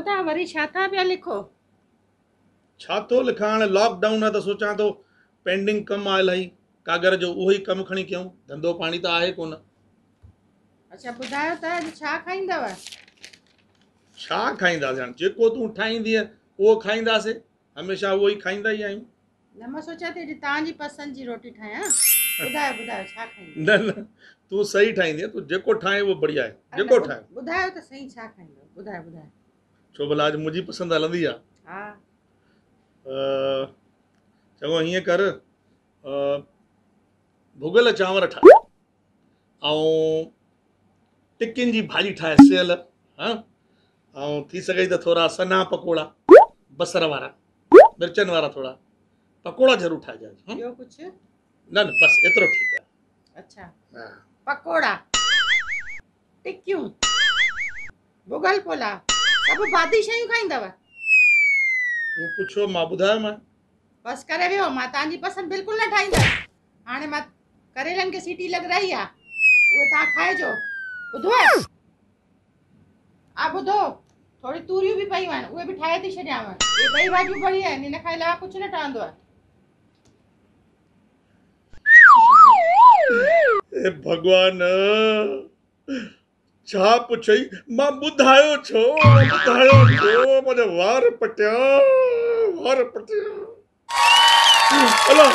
توهان وري ڇا ٿا پيا لکو؟ ڇا ٿو لکان هاڻي لاڪ ڊائون آهي ته سوچان ٿو پينڊنگ ڪم آهي الاهي ڪاڳر جو اهو ئي ڪم کڻي ڪيون ڌنڌو پاڻي ته آهي ڪونه. اڇا ٻڌايو ته اڄ ڇا کائيندؤ؟ ڇا کائينداسين هاڻي جيڪو تون ٺاهيندينء اهو کائينداسين هميشه اهو ئي کائيندا ئي آهيون. نه مان سوچيان ٿي اڄ توهان جي پسند جي روٽي ٺاهيان. ٻڌايو ٻڌايو ڇا کائيندؤ؟ نه نه تون صحيح ٺاهيندينء تون جيڪو ٺاهين اهو بڙيا آهي جيڪو ٺاهين. ٻڌايو ته صحيح ڇا کائيندؤ ٻڌايو ٻڌايو. ڇو ڀلا اڄ منهنجي پسند هلندي آ؟ ها. چڱو هيئن ڪر ڀڳل چانور ٺاهه ۽ ٽڪين جي ڀاڄي ٺاهه سيل ها ۽ ٿي سگهي ته ٿورا سنها پڪوڙا بصر وارا مرچن وارا ٿورا پڪوڙا ضرور ٺاهجانء. ٻيو ڪجهه؟ نه نه بس ايترو ٺيڪ آهي. اڇا پڪوڙا ٽڪيون ڀڳل پلاء سڀ بادي شيون کائيندؤ؟ تون پڇيو مان ٻڌايومانء. بس ڪري ويهو مان توهان جي پسند بلڪل نه ٺاهيندس. هاڻي مان ڪريلن کي سيٽي لڳرائي آ اهي توهان کائجو. ٻڌو آ ٻڌو ٿوري توريون به پيون آهن اهي به ٺاهي ٿي ڇڏيانو. اهي ٻئي ڀاڄيون بڙهيا آهن ان کان علاوه ڪجهه نه ٺهندو آ. اي ڀڳوان ڇا پڇئي مان ٻڌايو ڇو ٻڌايو ڇو منهنجا وار پٽيا وار پٽيا الا.